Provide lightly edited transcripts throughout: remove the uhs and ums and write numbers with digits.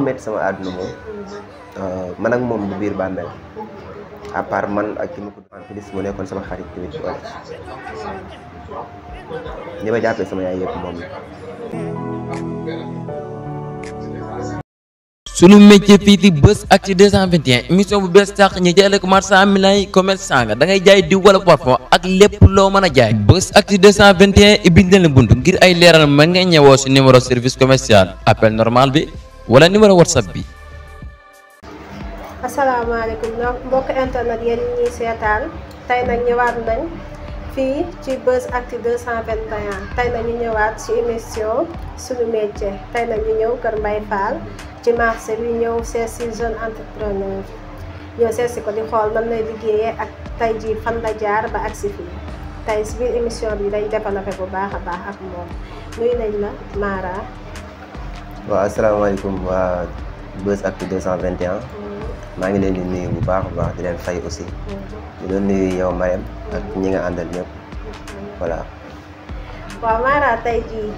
métti sama àdduna moom man ak moom bu biir bàmmeel à part man ak ki ma ko en plus mu nekkoon sama xarit tamit boole ni ma jàppee sama yaay yëpp moom la. sunu métier fii di Buzz Actu 221 émission bu bees tax ñu jaay la ko marchand ambulant yi commerçant nga da ngay jaay diw wala parfum ak lépp loo mën a jaay. Buzz Actu 221 ibbil na la bunt ngir ay leeral mën nga ñëwoo si numéro service commercial appel normal bi wala numéro whatsapp bi. asalaamaaleykum mbokk internet yéen ñuy seetaan tey nag ñëwaat nañ fii ci Buzz Actu 221 tey nag ñu ñëwaat ci émission sunu métier tey nag ñu ñëw Kër Mbaye Fall ci marché bi ñëw seet si jeune entrepreneur ñëw seet si ko di xool nan lay liggéeyee ak tey jii fan la jaar ba agsi fii tey si biir émission bi dañ développé bu baax a baax ak moom nuyu nañ la Mara. waaw asalaamaaleykum waa Buzz Actu 221 maa ngi leen di nuyu bu baax a baax di leen fay aussi di leen nuyu yow Marème ak ñi nga àndal ñëpp voilà. waaw Mara tey jii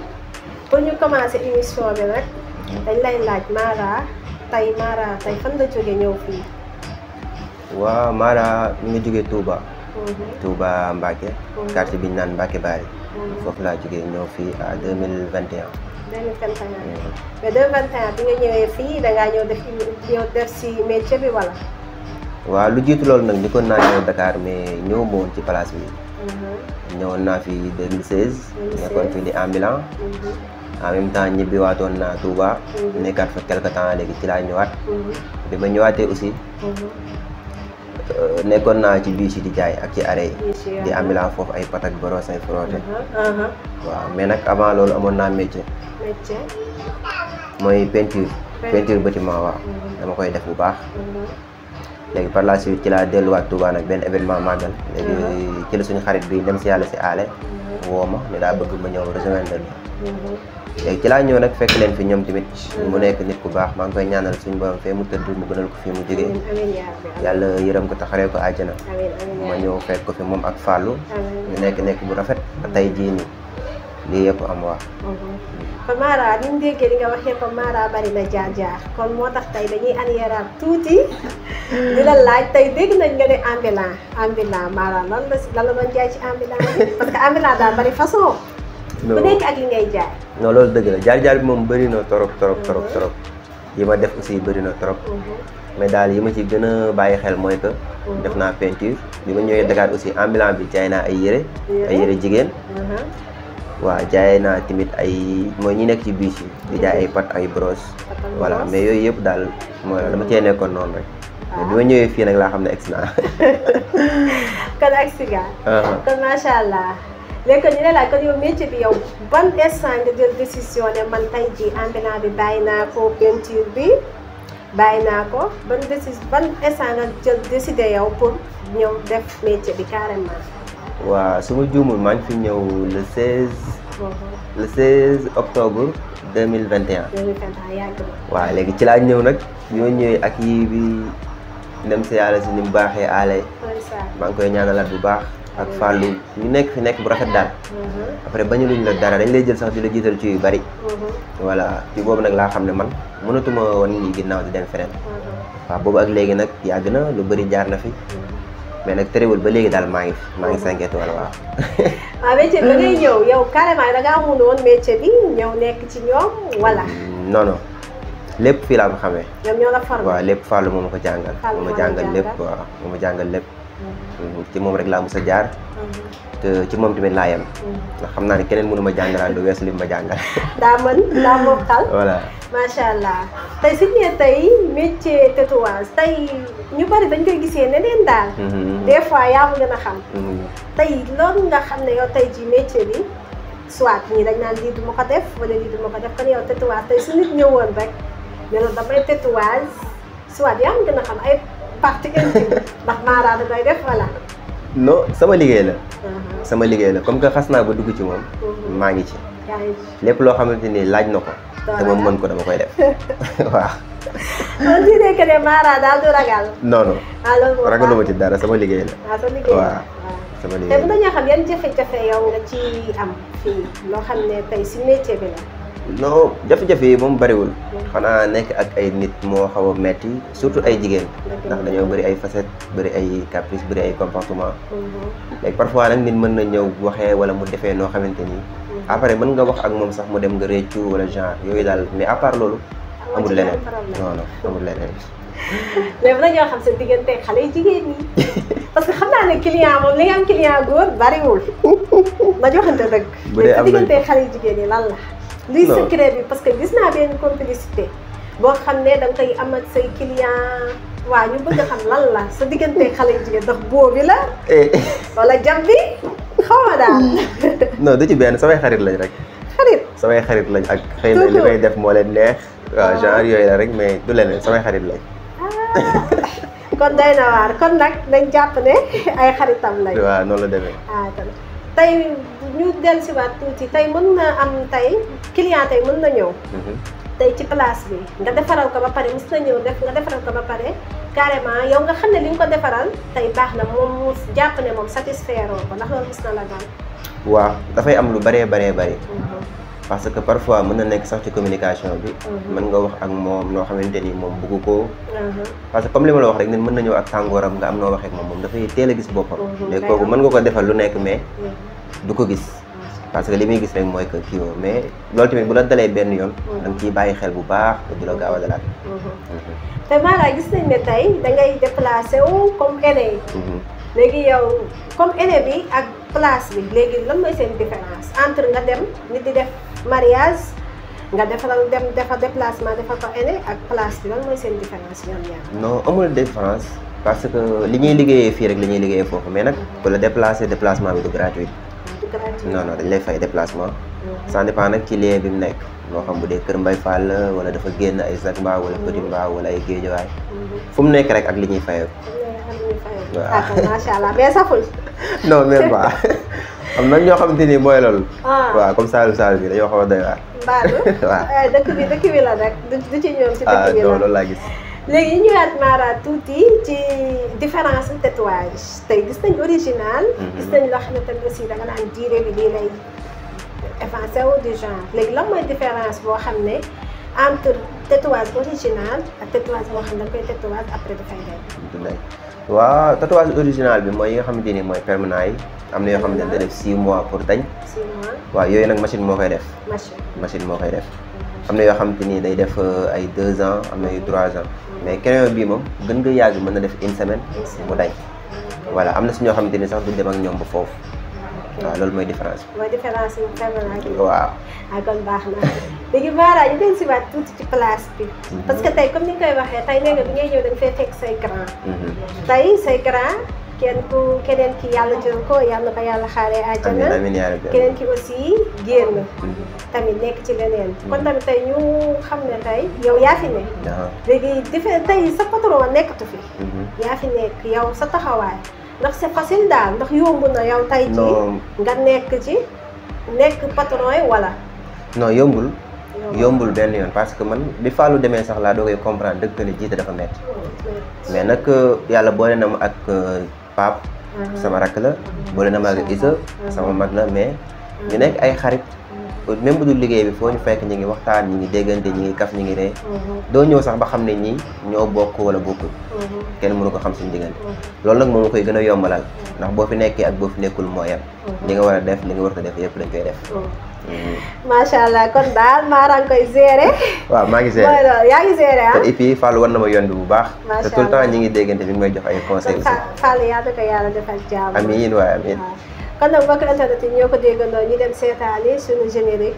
pour ñu commencer émission bi nag dañ lay laaj Mara tey fan la jóge ñëw fii. waaw Mara mi ngi jógee Touba. Touba Mbacké. quartier bi ñu naan Mbacké Bari. foofu laa jógee ñëw fii à 2021. 2021 mais 2021 bi nga ñëwee fii da ngaa ñëw def si métier bi wala. waaw lu jiitu loolu nag njëkkoon naa ñëw Dakar mais ñëw ma woon ci place bi. ñëwoon naa fi 2016. nekkoon fi di ambulant. en même temps ñibbi waatoon naa Touba. nekkaat fa quelque temps léegi ci laa ñëwaat. bi ma ñëwaatee aussi. nekkoon naa ci biis yi di jaay ak ci arrêt yi. di ambulant foofu ay patak boros ay frotté. waaw mais nag avant loolu amoon naa métier. mooy peinture bâtiment waaw. dama koy def bu baax. léegi par la suite ci laa delluwaat Touba nag benn événement màggal. léegi ci la suñu xarit bi dem si yàlla si aale. woo ma ne daa bëgg ma ñëw rejoindre léegi ci laa ñëw nag fekk leen fi ñoom tamit mu nekk nit ku baax maa ngi koy ñaanal suñu borom fee mu tëdd mu gënal ko fii mu jógee yàlla yërëm ko taxaree ko àjjana ma ñëw fekk ko fi moom ak Fallou ñu nekk bu rafet ba tey jii nii lii yëpp am waa kon Mara ni mu déggee li nga waxee ko Mara bari na jaar-jaar kon moo tax tey dañuy arrière tuuti di la laaj tey dégg nañ nga ne ambulant Mara lan la doon jaay ci ambulant bi parce que ambulant daal bari façon bu nekk ak li ngay jaay. non loolu dëgg la jaar bi moom bëri na trop yi ma def aussi bëri na trop. mais daal yi ma ci gën a bàyyi xel mooy que. def naa peinture bi ma ñëwee Dakar aussi ambulant bi jaay naa ay yére jigéen. waaw jaay naa tamit mooy ñi nekk ci biis yi di jaay ay pat ay brosse. voilà mais yooyu yëpp daal mooy dama cee nekkoon noonu rek. mais bi ma ñëwee fii nag laa xam ne egsi naa. kon egsi nga. kon macha allah. léegi kon ñu ne laaj kon yow métier bi yow ban instant nga jël décision ne man tey jii ambulant bi bàyyi naa ko peinture bi bàyyi naa ko ban instant nga jël décidé yow pour ñëw def métier bi carrément. waaw su ma juumul maa ngi fi ñëw le 16 octobre 2021. 2021 yàgg na. waaw léegi ci laa ñëw nag ñoo ñëwee ak yii bi dem si yàlla si ni mu baaxee aale. maa ngi koy ñaanalaat bu baax. ak Fallou ñu nekk bu rafet daal. après bañu luñ la dara dañ lay jël sax di la jiital ci yu bari. voilà ci boobu nag laa xam ne man mënatuma woon nii ginnaaw di dem feneen. waaw boobu ak léegi nag yàgg na lu bëri jaar na fi. mais nag terewul ba léegi daal maa ngi 5 étoiles waaw. waaw métier ba ngay ñëw yow carrément da ngaa mun woon métier bi ñëw nekk ci ñoom wala. non lépp fii laa ko xamee. ñoom ñoo la formé. waaw lépp Fallou moo ma ko jàngal. moo ma jàngal lépp waaw moo ma jàngal lépp. ci moom rek laa mos a jaar. te ci moom tamit laa yem. ndax xam naa ne keneen mënu ma jàngalaan lu weesu li ma jàngal. daa mokkal. voilà macha allah tey su ñu nee tey métier tatouage tey ñu bari dañ koy gisee neneen daal. des fois yaa ma gën a xam. tey loolu nga xam ne yow tey ji métier bi soit ñii dañ naan lii du ma ko def wala lii du ma ko def kon yow tatouage tey su nit ñëwoon rek ne la damay tatouage soit yaa ma gën a xam ay. partie intime ndax Mara da koy def voilà. non sama liggéey la. sama liggéey la comme que xas naa ba dugg ci moom. maa ngi ci. lépp loo xamante ni laaj na ko. te moom mën ko dama koy def waaw. on dirait que ne Mara daal du ragal. non ragaluma ci dara sama liggéey la. sa liggéey la waaw sama liggéey la. te bu dañoo xam yan jafe-jafe yow nga ci am fii loo xam ne tey si métier bi la non jafe-jafe yi moom bariwul xanaa nekk ak ay nit moo xaw a metti surtout ay jigéen ndax dañoo bëri ay facettes bëri ay caprice bëri ay comportement léegi parfois nag nit mën na ñëw waxee wala mu defee noo xamante ni après mën nga wax ak moom sax mu dem nga réccu wala genre yooyu daal mais à part loolu amul leneen non non amul leneen mais mën nañoo xam sa diggante xale yu jigéen ñi parce que xam naa ne client moom li nga am client góor bariwul ma joxante dëgg mais sa diggante xale yu jigéen ñi lan la luy secret bi parce que gis naa benn complicité boo xam ne da nga koy am ak say client waa ñu bëgg a xam lan la sa diggante xale yu jigéen ndax boobi la wala jam bi xaw ma daal non du ci benn samay xarit lañ rek xarit samay xarit lañ ak xëy na li may def moo leen neex waaw genre yooyu la rek mais du leneen samay xarit lañ kon doy na waar kon nag dañ jàpp ne ay xaritam lañ waaw noonu la demee tey ñu dellu si waat tuuti tey mën na am tey client tey mën na ñëw tey ci place bi nga defaral ko ba pare mës na ñëw nga defaral ko ba pare carrément yow nga xam ne li nga ko defaral tey baax na moom mu jàpp ne moom satisfaire ko ndax loolu mës na la daal waaw dafay am lu bëree bëri parce que parfois mën na nekk sax ci communication bi mën nga wax ak moom noo xamante ni moom bëggu ko parce que comme li ma la wax rek nit mën na ñëw ak tàngooram nga am noo waxee ak moom dafay teel a gis boppam léegi kooku mën nga ko defal lu nekk mais du ko gis parce que li muy gis rek mooy que kii woo mais loolu tamit bu la dalee benn yoon da nga ciy bàyyi xel bu baax te du la gaaw a dalaat te Mara gis nañ ne tey da ngay déplacé wu comme aîné léegi yow comme aîné bi ak place bi léegi lan mooy seen différence entre nga dem nit di def mariage nga defaral dem defa déplacement defal ko aîné ak place bi lan mooy seen différence ñoom ñaar non amul différence parce que li ñuy liggéeyee fii rek la ñuy liggéeyee foofu mais nag ku la déplacé déplacement bi du gratuit non non dañ lay fay déplacement ça dépend nag ci lieu bi mu nekk moo xam bu dee Kër Mbay Fall la wala dafa génn ay Zac Mbao wala Petit Mbao wala ay Géejawaay fu mu nekk rek ak li ñuy fayoo waaw macha allah mais saful non même pas am na ñoo xamante ni mooy loolu waaw comme Saalum bi dañoo xaw a doy waar waaw dëkk bi la rek du ci ñoom ci dëkk bi la loolu laa gis léegi ñu ñëwaat Mara tuuti ci différence tatouage tey gis nañ original gis nañ loo xam ne tamit aussi da nga naan durée bi lii lay effacé wu du genre léegi lan mooy différence boo xam ne entre tatouage original ak tatouage boo xam ne da nga koy tatouage après dafay dem waaw tatouage original bi mooy yi nga xamante ni mooy permanent yi am na yoo xamante ne da def 6 mois pour dañ 6 mois waaw yooyu nag machine moo koy def machine moo koy def am na yoo xamante ni day def ay 2 ans am na yu 3 ans mais crayon bii moom gën nga yàgg mën na def 1 semaine mu dañ voilà am na si ñoo xamante ni sax du dem ak ñoom ba foofu waaw loolu mooy différence bi. mooy différence bi permanent bi. waaw. kon baax na léegi Mara ñu dem si waat tuuti ci place bi. parce que tey comme ni nga koy waxee tey nee nga bi ngay ñëw dañ fay fekk say grand. tey say grand keneen ki yàlla jël ko yàlla ko yàlla xaaree àjjana. amiin yaa rabbi. keneen ki aussi génn. tamit nekk ci leneen. kon tamit tey ñu xam ne tey yow yaa fi ne. léegi tey sa patron nekkatu fi. yaa fi nekk yow sa taxawaay. ndax c'est facile daal ndax yomb na yow tey jii nga nekk patron yi wala. non yombul benn yoon parce que man bi Fallou demee sax laa doogay comprendre dëgg ne jiite dafa metti mais nag yàlla boole na ma ak Pape sama rakk la boole na ma ak Isa sama mag la mais ñu nekk ay xarit même bu dul liggéey bi foo ñu fekk ñu ngi waxtaan ñu ngi déggante ñu ngi kaf ñu ngi ree doo ñëw sax ba xam ne ñii ñoo bokk wala bokkul kenn mënu ko xam suñu diggante loolu nag moom ma koy gën a yombalal ndax boo fi nekkee ak boo fi nekkul moo yem li nga war a def li nga war a def yëpp dañ koy def macha allah kon daal Mara nga koy gérer. waaw maa ngi gérer mooy loolu yaa ngi gérer ah. te et puis Fallou war na ma yoon bi bu baax. macha allah te tout le temps ñi ngi déggante bi may jox ay conseils aussi. Fallou yaa da ko yàlla defal jàmm. amiin waay amiin. kon nag mbokk internet yi ñoo ko déggandoo ñu dem seetaani suñu générique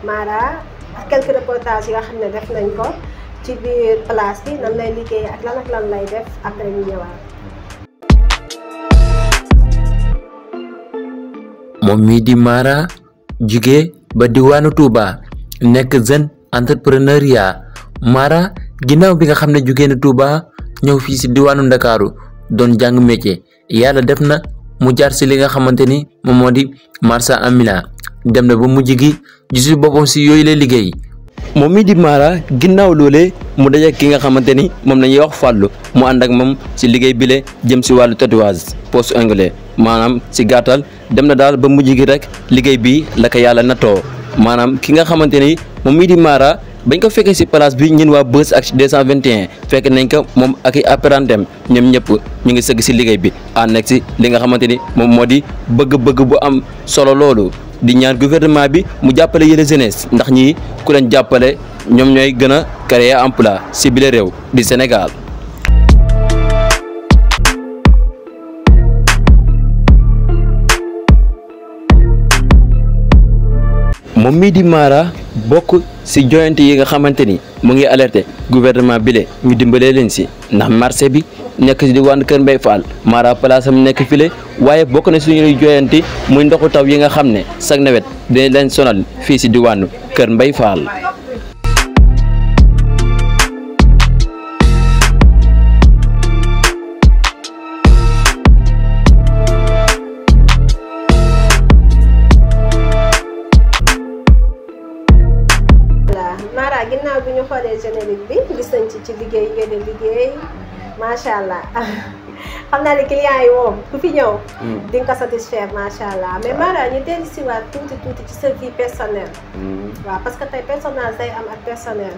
Mara ak quelques reportages yoo xam ne def nañ ko ci biir place bi nan lay liggéey ak lan lay def après ñu ñëwaat. moom mii di Mara jugee ba diwaanu Touba nekk jeune entrepreneuriat Mara ginnaaw bi nga xam ne jugee na Touba ñëw fii si diwaanu Ndakaaru doon jàng métier yàlla def na mu jaar si li nga xamante ni moom moo di marchand ambulant dem na ba mujj gi gisul boppam si yooyu lay liggéey. moom mii di Mara ginnaaw loolee mu daje ki nga xamante ni moom la ñuy wax Fallou mu ànd ak moom si liggéey bile jëm si wàllu tatouage poste onglet maanaam si gàttal dem na daal ba mujj gi rek liggéey bi la ko yàlla nattoo maanaam ki nga xamante ni moom mii di Mara bañ ko fekkee si place bi ñun waa Buzz Actu 221 fekk nañ ko moom ak i apprentissam ñoom ñëpp ñu ngi sëgg si liggéey bi ànd ak si li nga xamante ni moom moo di bëgg-bëgg bu am solo loolu di ñaan gouvernement bi mu jàppale yële jeunesse ndax ñii ku leen jàppale ñoom ñooy gën a créer emploi si bile réew di Sénégal. moom mii di Mara bokk ci joyante yi nga xamante ni mu ngi alerté gouvernement bi le ñu dimbalee leen ci ndax marché bi nekk ci diwaanu Kër Mbaye Fall Mara place am nekk file waaye bokk na suñuy joyanti muy ndoxu taw yi nga xam ne chaque nawet dina leen sonal fii ci diwaanu Kër Mbaye Fall. Mara ginnaaw bi ñu xoolee générique bi gis nañ ci liggéey ngeen di liggéey macha allah xam naa ne client yi moom ku fi ñëw di nga ko satisfaire macha allah mais Mara ñu dellu si waat tuuti ci sa vie personnelle waaw parce que tey personnage day am ak personnel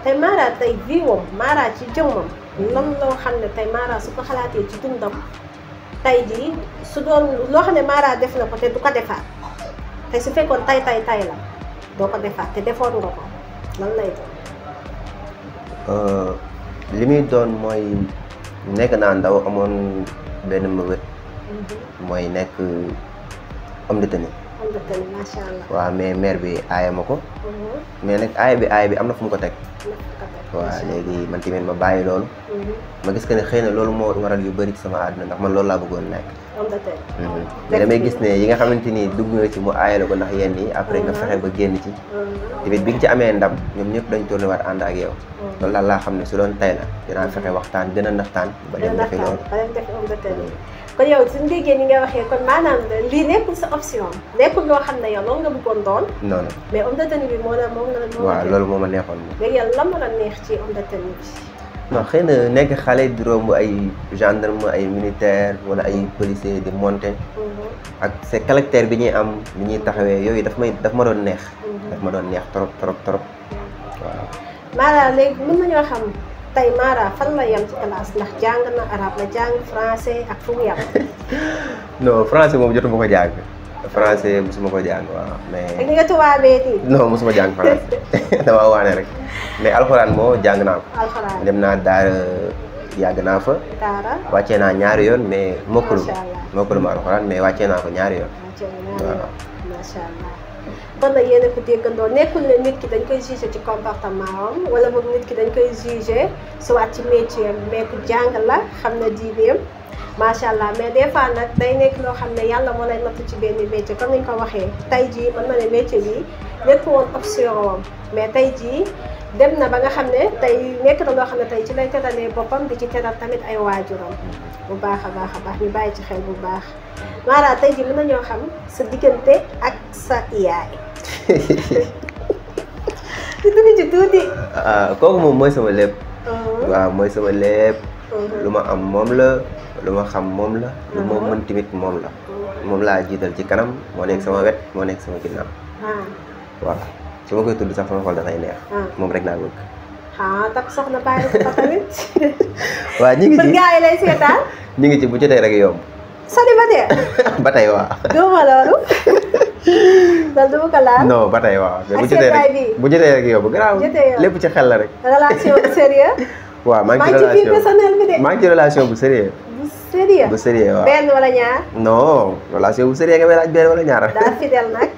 tey Mara tey vie moom Mara ci jëmmam lan loo xam ne tey Mara su ko xalaatee ci dundam tey jii su doon loo xam ne Mara def na ko te du ko defaat tey su fekkoon tay la doo ko defaat te defoon nga ko lan lay doon. li muy doon mooy nekk naa ndaw amoon benn mëbët. mooy nekk homme de tenue. homme de tenue macha allah. waaw mais maire bi aaye ma ko. mais nag aaye bi am na fu mu ko teg. waaw léegi man tamit ma bàyyi loolu. ma gis que ne xëy na loolu moo waral yu bëri ci sama àdduna ndax man loolu laa bëggoon nekk. homme de tenue. mais damay gis ne yi nga xamante ni dugg nga ci mu aaye la ko ndax yenn yi après nga fexe ba génn ci. tamit bi nga ci amee ndam ñoom ñëpp dañ tourné waat ànd ak yow. loolu daal laa xam ne su doon tay la dinaa fexe waxtaan gën a naxtaan ba dem defi loolu. ba dem defi homme de tenue. kon yow suñu déggee ni nga waxee kon maanaam lii nekkul sa option nekkul loo xam ne yow loolu nga bëggoon doon. non non mais homme de tenue bi moo la moom nga. waaw loolu moo ma neexoon moom. léegi yow lan moo la neex ci homme de tenue bi. non xëy na nekk xale di romb ay gendarme ay militaire wala ay policier di monter. ak c'est caractère bi ñuy am bi ñuy taxawee yooyu daf ma doon neex. daf ma doon neex trop waaw. Mara léegi mën nañoo xam tey Mara fan la yem ci classe ndax jàng na arabe la jàng français ak fu mu yem. non français moom jotuma ko jàng. français mosuma ko jàng waaw mais. ak ni nga tubaabee nii. non mosuma jàng français damaa waane rek mais alxuraan moo jàng naa ko. alxuraan dem naa daara yàgg naa fa. daara wàccee naa ñaari yoon mais mokkalu macha allah mokkalu ma alxuraan mais wàccee naa ko ñaari yoon. waaw macha allah. kon nag yéen a ko déggandoo nekkul ne nit ki dañ koy jugé ci comportement am wala boog nit ki dañ koy jugé soit ci métier am mais ku jàng la xam na diineem macha allah mais des fois nag day nekk loo xam ne yàlla moo lay natt ci benn métier comme ni ñu ko waxee tey jii mën na ne métier bi nekk woon option am mais tey jii dem na ba nga xam ne tey nekk na loo xam ne tey ci lay teralee boppam di ci teral tamit ay waajuram bu baax a baax ñu bàyyi ci xel bu baax Mara tey jii mën nañoo xam sa diggante ak sa yaay. dugg ci tuuti. kooku moom mooy sama lépp. waaw mooy sama lépp. lu ma am moom la lu ma xam moom la. lu ma mën tamit moom la. moom laa jiital ci kanam moo nekk sama wet moo nekk sama ginnaaw. waaw su ma koy tudd sax sama xol dafay neex. moom rek laa bëgg. tak soxna bàyyi ko tamit. waaw ñu ngi ci pour gars yi lay seetaan. ñu ngi ci bu jotee rek yomb. célibataire. ba tey waaw. gëmuma loolu. loolu dama ko laal. non ba tey waaw. mais ak bu jotee rek yomb garaaw. lépp ci xel la rek. relation bu sérieux. waaw maa ngi ci maa ngi ci vie relation personnelle bi de. maa ngi ci relation bu sérieux. bu sérieux. bu sérieux waaw. benn wala ñaar. non relation bu sérieux nga may laaj benn wala ñaar. daa fidèle nag.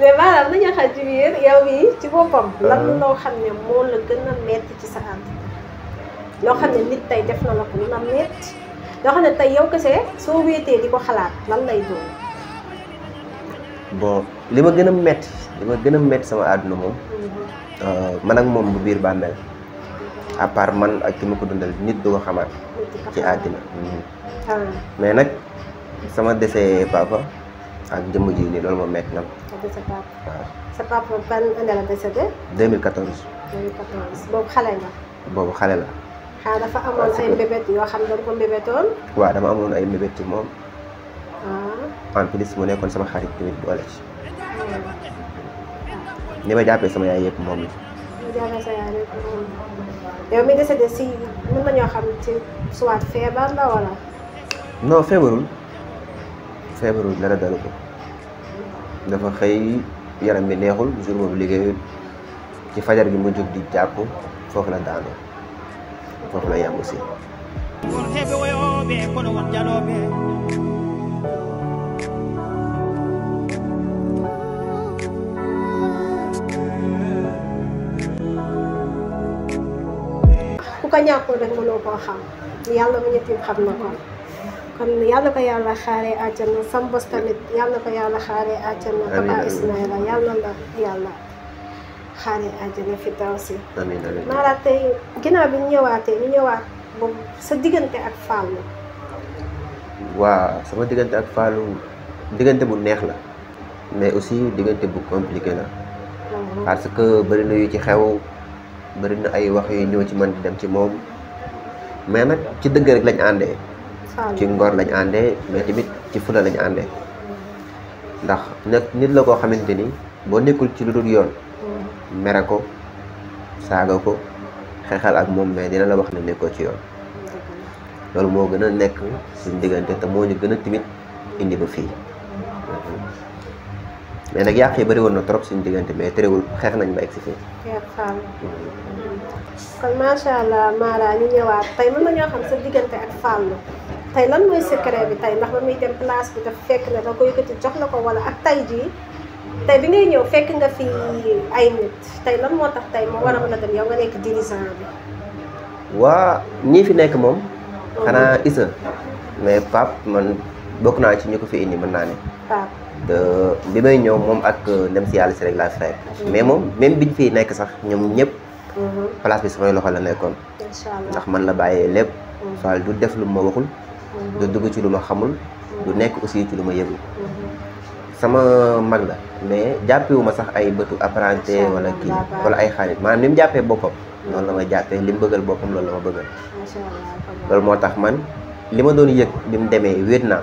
mais maanaam nañu xam ci biir yow mii ci boppam. lan loo xam ne moo la gën a metti ci sa àdduna. loo xam ne nit tey def na la ko lu la metti. loo xam ne tey yow kese soo wéetee di ko xalaat lan lay doon. bon li ma gën a metti sama àdduna moom. man ak moom bu biir bàmmeel à part man ak ki ma ko dundal nit du ko xamaat ci àddina. mais nag sama décès papa ak jëmm ji nii loolu moom metti na ma. sa papa waaw sa papa ban année la décédé. 2014. 2014 boobu xale nga. boobu xale la. xanaa dafa amoon ay mbébét yoo xam ne da nga ko mbébétoon. waaw dama amoon ay mbébét ci moom. en plus mu nekkoon sama xarit tamit boole ci. ni ma jàppee sama yaay yëpp moom la. ñu jàppee sa yaay rek moom yow mi décédé si mën nañoo xam ci soit feebar la wala. non feebarul dara dalu ko dafa xëy yaram bi neexul jour boobu liggéeyul ci fajar gi mu jóg di jàpp foofu la daanoo foofu la yem aussi. ku ko ñàkkul rek mënoo koo xam yàlla mu ñetti xam na ko kon yàlla ko yàlla xaaree àjjana sam bos tamit yàlla ko yàlla xaaree àjjana. Papa Ismaïla yàlla la yàlla xaaree àjjana fi taw si. amiin amiin Mara tey ginnaaw bi ñu ñëwaat boobu sa diggante ak Fallou. waaw sama diggante ak Fallou diggante bu neex la mais aussi diggante bu compliqué la. parce que bëri na yu ci xew bëri na ay wax yu ñëw ci man di dem ci moom mais nag ci dëgg rek lañ àndee. ci ngor lañ àndee mais tamit ci fula lañ àndee ndax nag nit la koo xamante ni boo nekkul ci lu dul yoon mere ko saaga ko xeexal ak moom mais dina la wax ne nekkoo ci yoon loolu moo gën a nekk suñ diggante te moo ñu gën a timit indi ba fii mais nag yàq yi bëri woon na trop suñ diggante mais terewul xeex nañ ba egg si fii. kon macha allah Mara ñu ñëwaat tey mën nañoo xam sa diggante ak Fallou tey lan mooy secret bi tey ndax ba muy dem place bi dafa fekk na da ko yëkkati jox la ko wala ak tey jii tey bi ngay ñëw fekk nga fi ay nit tey lan moo tax tey moo war a mën a dem yow nga nekk dirigeant bi. waa ñii fi nekk moom. xanaa Issa mais Pape man bokk naa ci ñu ko fi indi mën naa ne. Pape bi may ñëw moom ak ndem si yàlla si rek laa fi rek mais moom même biñ fiy nekk sax ñoom ñëpp. place bi samay loxo la nekkoon. incha allah ndax man la bàyyee lépp. Fall du def lu ma waxul. du dugg ci lu ma xamul. du nekk aussi ci lu ma yëgul. sama mag la mais jàppewu ma sax ay bëtu apprenti wala kii wala ay xaalis maanaam ni mu jàppee boppam. noonu la may jàppee li mu bëggal boppam loolu la ma bëggal. loolu moo tax man li ma doon yëg bi mu demee wéet naa.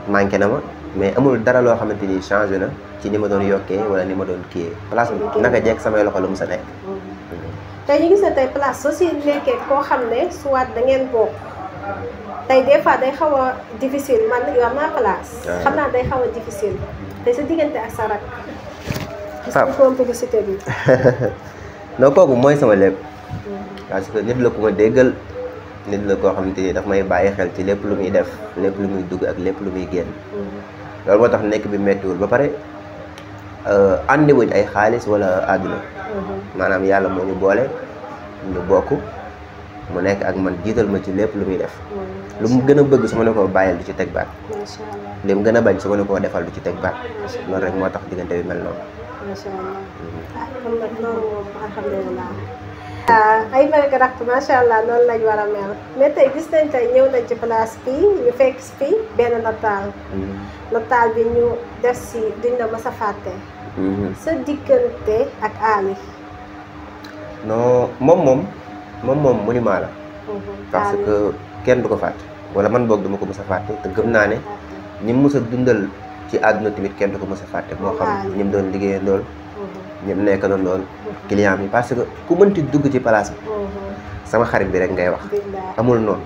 manqué na ma mais amul dara loo xamante ni changé na ci ni ma doon yokkee wala ni ma doon kiyee place bi naka jekk samay loxo la mu sa nekk. tey ñu gis ne tey place soo si nekkee koo xam ne soit da ngeen bokk tey des fois day xaw a difficile man yor naa place. xam naa day xaw a difficile te sa diggante ak sa rak. Pape complicité bi. non kooku mooy sama lépp. parce que nit la ku ma déggal nit la koo xamante ni daf may bàyyi xel ci lépp lu muy def lépp lu muy dugg ak lépp lu muy génn. loolu moo tax nekk bi méttiwul ba pare àndi wuñ ay xaalis wala àdduna. maanaam yàlla moo ñu boole ñu bokk mu nekk ak man jiital ma ci lépp lu muy def. lu mu gën a bëgg su ma ne koo bàyyil du ci teg baat. li mu gën a bañ su ma ne koo defal du ci teg baat. loolu rek moo tax diggante bi mel noonu. macha allah kon nag loolu moom alhamdulilah. ay bëri rakk macha allah noonu lañ war a mel mais tey gis nañ tey ñëw nañ ci place bi ñu fekk fi benn nataal. nataal bi ñu def si duñ la mës a fàtte. sa diggante ak Ali. non moom monument la. parce que kenn du ko fàtte wala man boog duma ko mës a fàtte te gëm naa ne ñi mu mës a dundal ci àdduna tamit kenn du ko mës a fàtte moo xam ñi mu doon liggéeyee lool ñi mu nekk na lool client bi parce que ku mënti dugg ci place bi sama xarit bi rek ngay wax amul noonu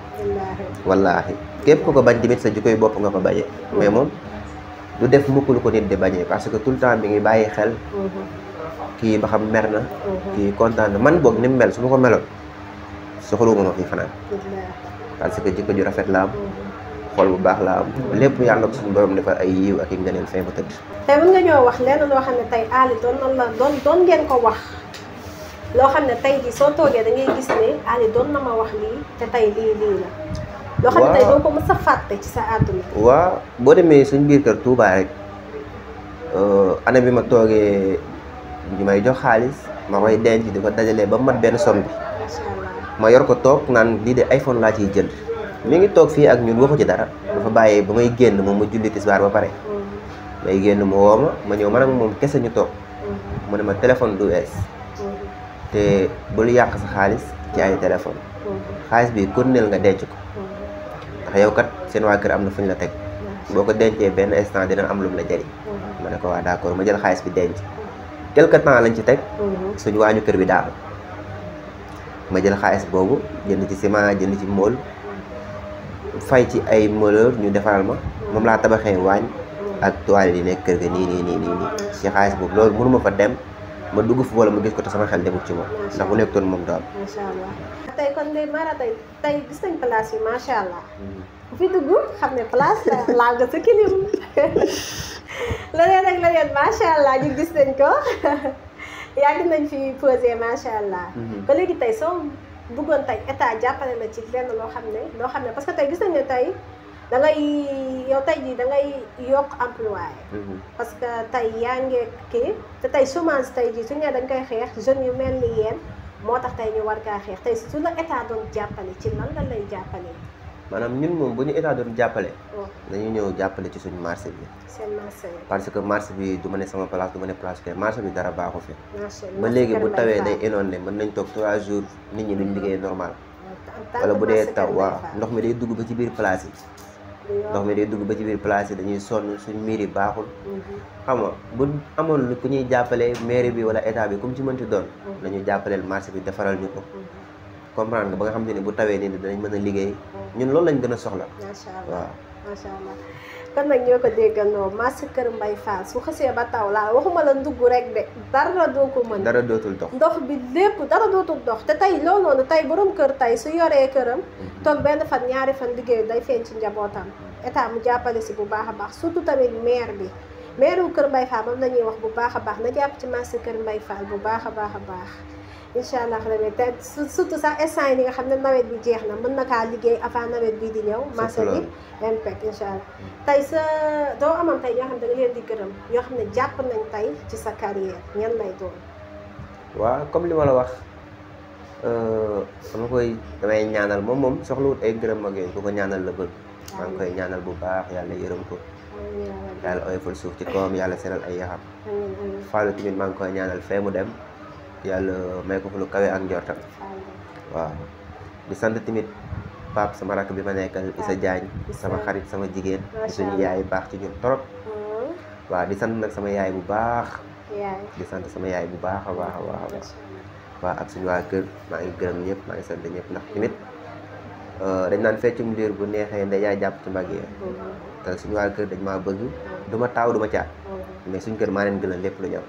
wallaahi képp ku ko bañ tamit sa jikkoy bopp nga ko bañee mais moom du def mukk lu ko nit di bañee parce que tout le temps bi ngi bàyyi xel kii ba xam mer na kii kontaan na man boog ni mu mel su ma ko meloon soxluma ma fi fanaan parce que jikko ju rafet la am xol bu baax la am lépp yàlla ko suñu borom defal ay yiw ak i ngëneel fee ba tëdd. tey mën nga ñoo wax lenn loo xam ne tey Ali doon ngeen ko wax loo xam ne tey jii soo toogee da ngay gis ne Ali doon na ma wax lii te tey lii la. loo xam ne tey doo ko mës a fàtte ci sa àdduna. waaw boo demee suñ biir kër Touba rek année bi ma toogee ñu may jox xaalis ma koy denc di ko dajalee ba mat benn somme bi. ma yor ko toog naan lii de iPhone laa ciy jënd mi ngi toog fii ak ñun waxu ci dara dafa bàyyee ba may génn moom ma julli tisbaar ba pare may génn mu woo ma ñëw man ak moom kese ñu toog mu ne ma téléphone du ees te bul yàq sa xaalis ci ay téléphone xaalis bi continuer nga denc ko ndax yow kat seen waa kër am na fu ñu la teg boo ko dencee benn instant dina am lu mu la jëriñ ma ne ko waa d'accord ma jël xaalis bi denc quelque temps lañ ci teg suñu waañu kër bi daal ma jël xaalis boobu jënd ci ciment jënd ci mool fay ci ay mooleur ñu defaral ma moom laa tabaxee waañ ak toile yi nekk kër ga nii ci xaalis boobu loolu mënu ma fa dem ma dugg fu wala ma gis ko te sama xel demul ci moom ndax bu nekkoon moom daal. macha allah tey kon de Mara tey gis nañ place yi macha allah bu fi dugg xam ne place la laal nga sa kilim leneen ak leneen macha allah ñu gis nañ ko yàgg nañ fi posé macha allah. ba léegi tey soo bëggoon tey état jàppale la ci lenn loo xam ne parce que tey gis nañ ne tey da ngay yow tey jii da ngay yokk emploi parce que tey yaa ngi kii te tey chômage tey jii su ñu nee dañ koy xeex jeunes yu mel ni yéen moo tax tey ñu war kaa xeex tey su la état doon jàppale ci lan la lay jàppale. maanaam ñun moom bu ñu état doon jàppale. dañu ñëw jàppale ci suñu marché bi. seen marché bi. parce que marché bi du ma ne sama place du ma ne place que marché bi dara baaxu fi. ba léegi bu tawee day inondé mën nañ toog 3 jours nit ñi duñ liggéey normal. wala bu dee taw waaw ndox mi day dugg ba ci biir place yi. ndox mi day dugg ba ci biir place yi dañuy sonn suñ miir yi baaxul. xam nga bu amoon ku ñuy jàppale mairie bi wala état bi comme ci mënti doon. nañu jàppaleel marché bi defaral ñu ko. comprendre nga ba nga xam te ne bu tawee nii danañ mën a liggéey ñun loolu lañ gën a soxla. macha allah waaw macha allah kon nag ñoo ko déggandoo marché Kër Mbaye Fall su xasee ba taw laa waxuma la ndugg rek de dara doo ko mën. dara dootul dox ndox bi lépp dara dootul dox te tey loolu noonu tey borom kër tey su yoree këram. toog benn fan ñaari fan liggéey day feeñ ci njabootam. état mu jàppale si bu baax a baax surtout tamit maire bi maire wu Kër Mbaye Fall moom la ñuy wax bu baax a baax na jàpp ci marché Kër Mbaye Fall bu baax a baax a baax. incha allah rabi te surtout sax instant yi nga xam ne nawet bi jeex na mën na kaa liggéey avant nawet bii di ñëw. marché bi impact incha allah. tey sa doo amoon tey ñoo xam ne da nga leen di gërëm ñoo xam ne jàpp nañ tey ci sa carrière ñan lay doon. waaw comme li ma la wax damay ñaanal moom soxlawut ay gërëm ak yooyu ku ko ñaanal la bëgg. maa ngi koy ñaanal bu baax yàlla yërëm ko. yàlla oyofal suuf ci kawam yàlla seral ay yaxam. Fallou tamit maa ngi koy ñaanal fee mu dem. yàlla may ko fa lu kawe ak njortam. waaw di sant tamit Pape sama rakk bi ma nekkal Issa Diagne sama xarit sama jigéen suñu yaay baax ci ñun trop. waaw di sant nag sama yaay bu baax. di sant sama yaay bu baax a baax a baax. waaw ak suñu waa kër maa ngi gërëm ñëpp maa ngi sant ñëpp ndax tamit dañ naan feccum liir bu neexee nda yaa jàpp ci mbagg yi te suñu waa kër dañ maa bëgg du ma taaw du ma caat mais suñu kër maa leen gën a lépp lu ñëw.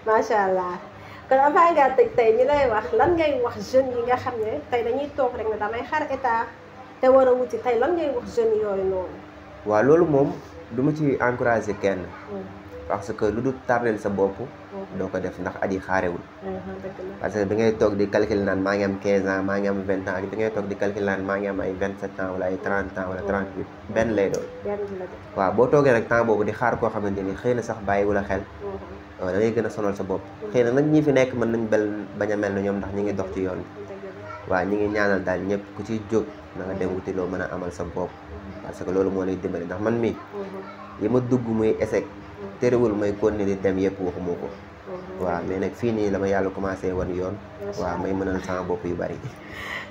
macha allah kon avant ngaa tëj tey ñu lay wax lan ngay wax jeunes yi nga xam ne tey dañuy toog rek ne damay xaar état te war a wuti tey lan ngay wax jeunes yooyu noonu. waaw loolu moom du ma ci encouragé kenn. parce que lu dul tardel sa bopp. doo ko def ndax aji xaarewul. parce que bi ngay toog di calculer naan maa ngi am 15 ans maa ngi am 20 ans bi ngay toog di calculer naan maa ngi am ay 27 ans wala ay 30 ans wala 38 benn lay doon. waaw boo toogee nag temps boobu di xaar koo xamante ni xëy na sax bàyyiwul a xel. da ngay gën a sonal sa bopp xëy na nag ñi fi nekk mën nañ bañ a mel na ñoom ndax ñi ngi dox ci yoon bi waaw ñi ngi ñaanal daal ñëpp ku ciy jóg na nga dem wuti loo mën a amal sa bopp parce que loolu moo lay dimbali ndax man mii yi ma dugg muy échec terewul may continuer di dem yëpp waxuma ko waaw mais nag fii nii la ma yàlla commencé wan yoon waaw may mënal sama bopp yu bari.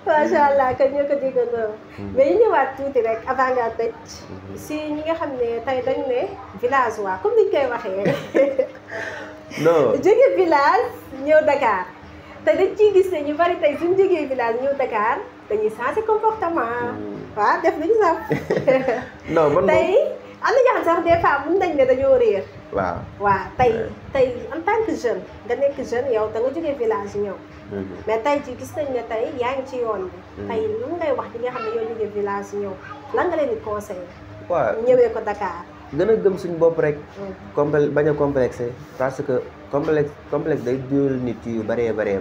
macha allah kon ñoo ko déggandoo mais ñu ñëwaat tuuti rek avant nga tëj si ñi nga xam ne tey dañ ne villageois comme niñ koy waxee non jóge village ñëw Dakar te dañ ciy gis ne ñu bari tey suñ jógee village ñëw Dakar dañuy changer comportement waaw def nañu sax non man tey am na ñoo xam sax des fois mun nañ ne dañoo réer waaw tey en tant que jeune nga nekk jeune yow da nga jógee village ñëw mais tey ci gis nañ ne tey yaa ngi ci yoon bi tey lan ngay wax ñi nga xam ne yoo jógee village ñëw lan nga leen di conseillé waaw ñëwee ko Dakar gën a gëm suñu bopp rek bañ a complexé parce que complexe day dugal nit yu bëree bëri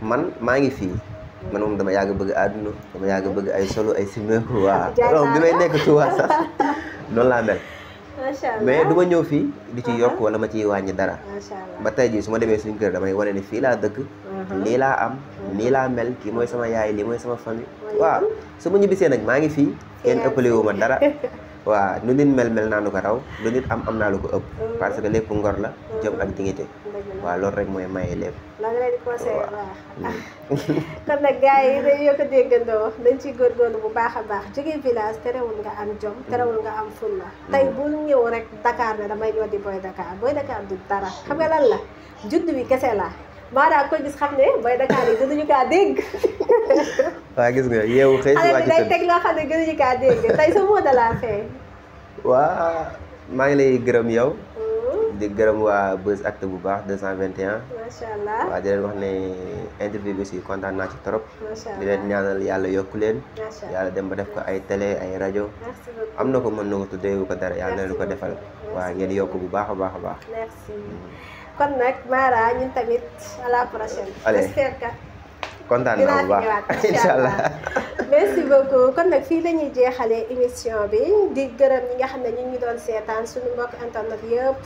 man maa ngi fii man moom dama yàgg bëgg àdduna dama yàgg bëgg ay solo ay simeeku waaw donc bi may nekk Touba sax noonu laa mel macha allah mais du ma ñëw fii di ci yokk wala ma ciy wàññi dara macha allah ba tey jii su ma demee suñu kër damay wane ni fii laa dëkk lii laa am nii laa mel kii mooy sama yaay lii mooy sama famille waaw su ma ñibbisee nag maa ngi fii kenn ëppale wu ma dara waaw nu nit mel naa lu ko raw lu nit am naa lu ko ëpp parce que lépp ngor la jom ak dignité waaw loolu rek mooy maye lépp la nga leen di conseillé baax kon nag gars yi dañu ko déggandoo dañ ciy góorgóorlu bu baax a baax jógee village terewul nga am jom terewul nga am fulla tey bu ñëw rek Dakar ne damay ñoo di Boy Dakar du dara xam nga lan la judd bi kese la maanaam koy gis xam ne Boy Dakar yi gënuñu kaa dégg waaw gis nga yeewu xëy si xale wàcc bi day teg loo xam ne gënuñu kaa dégg tey sa mot de la fin waa maa ngi lay gërëm yow di gërëm waa Buzz Actu bu baax 221 macha allah waaw di leen wax ne interview bi aussi kontaan naa ci trop macha allah di leen ñaanal yàlla yokku leen macha allah yàlla dem ba def ko ay télé ay rajo merci beaucoup am na ko mën na ko tuddee ko dara yàlla na leen ko defal waaw ngeen yokk bu baax a baax a baax merci kon nag Mara ñun tamit à la prochaine Allez. j'espère que kontaan naa bu baax incha allah merci beaucoup kon nag fii la ñuy jeexalee émission bi di gërëm ñi nga xam ne ñu ngi doon seetaan suñu mbokk internet yëpp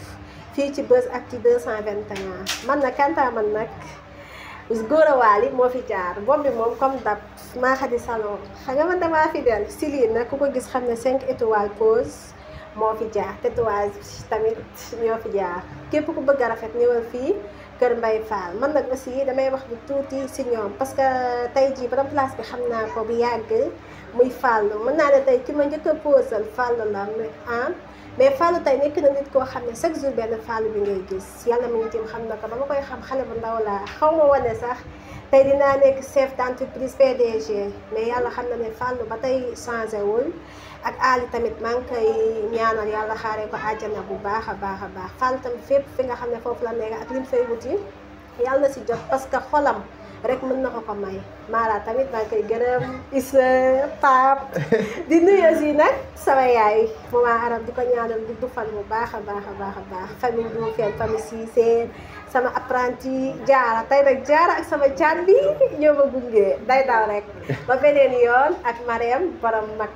fii ci Buzz Actu 221 man nag kanta man nag Gora Wally moo fi jaar boobu bi moom comme dab maa xadi salon xam nga man damaa fi del si lii nag ku ko gis xam ne 5 étoiles pause moo fi jaar tatouage tamit ñoo fi jaar képp ku bëgg a rafet ñëwal fii Kër Mbaye Fall man nag aussi damay wax du tuuti si ñoom parce que tey jii borom place bi xam naa ko bu yàgg muy Fallou mën naa ne tey ki ma njëkk a posal Fallou la mais Fallou tey nekk na nit koo xam ne chaque jour benn Fallou bi ngay gis yàlla mi ngi tim xam na ko ba ma koy xam xale bu ndaw laa xaw ma wane sax tey dinaa nekk chef d'entreprise PDG mais yàlla xam na ne Fallou ba tey changé wul ak Ali tamit maa ngi koy ñaanal yàlla xaaree ko àjjana bu baax a baax a baax Fallou tamit fépp fi nga xam ne foofu la nekk ak lim fay wuti yàlla na si jot parce que xolam rek mën na ko may Mara tamit maa ngi koy gërëm Issa Pape di nuyu aussi nag sama yaay maman Arab di ko ñaanal gudd fan bu baax a baax a baax a baax famille Ndioufène famille Cissé sama apprenti Jaara tey nag Jaara ak sama caat bi ñoo ma gunge day daw rek ba beneen yoon ak Mariam borom mag